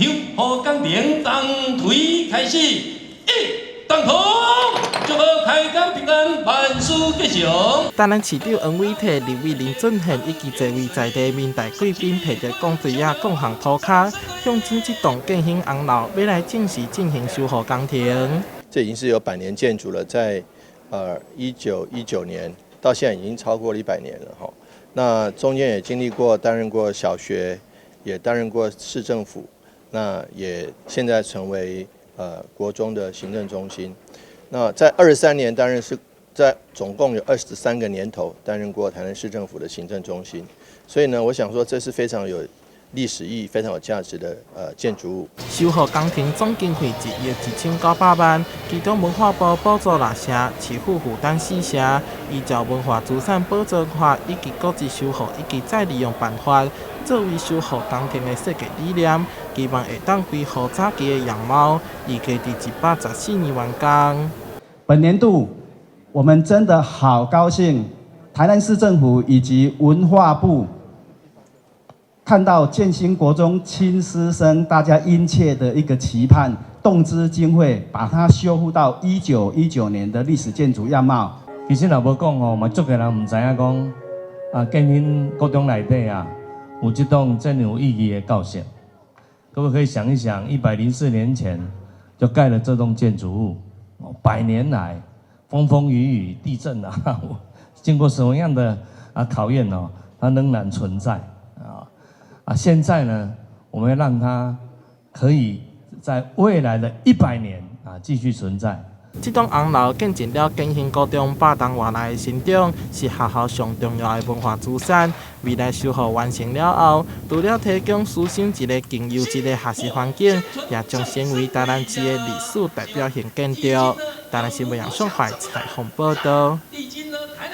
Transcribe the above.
修復工程動土開始，一動土，祝福開工平安，萬事吉祥。台南市長黃偉哲、立委林俊憲以及濟位在地民代貴賓，提著鋼錘仔摃向塗跤，象徵這棟建興紅樓欲來正式進行修復工程。這已經是有百年建築了，在1919年到現在已經超過了100年了哈。那中間也經歷過擔任過小學，也擔任過市政府，那也現在成為國中的行政中心。那在23年擔任是在總共有23個年頭擔任過台南市政府的行政中心，所以呢，我想說這是非常有歷史意義、非常有價值的建築物。修復工程總經費1億1900萬，其中文化部補助六成，市府負擔四成。依照文化資產保存法以及古蹟修復以及再利用辦法，作為修復工程的設計理念，希望會當恢復早期的樣貌，預計佇114年完工。本年度我們真的好高興，台南市政府以及文化部看到建興國中親師生大家殷切的一個期盼，動資經費把它修復到1919年的歷史建築樣貌。其實若無講吼，嘛足濟人毋知影講啊，建興國中內底啊，有這棟真有意義的教室。各位可以想一想，104年前就蓋了這棟建築物，百年來風風雨雨、地震啊，經過什麼樣的考驗哦，它仍然存在啊。啊，現在呢，我們要讓它可以在未來的100年啊繼續存在。這棟紅樓見證了建興國中百冬外來的成長，是學校上重要的文化資產。未來修復完成了後，除了提供師生一个更優質的學習環境，也將成為台南市的歷史代表性建築。台南新聞楊尚懷採訪報道。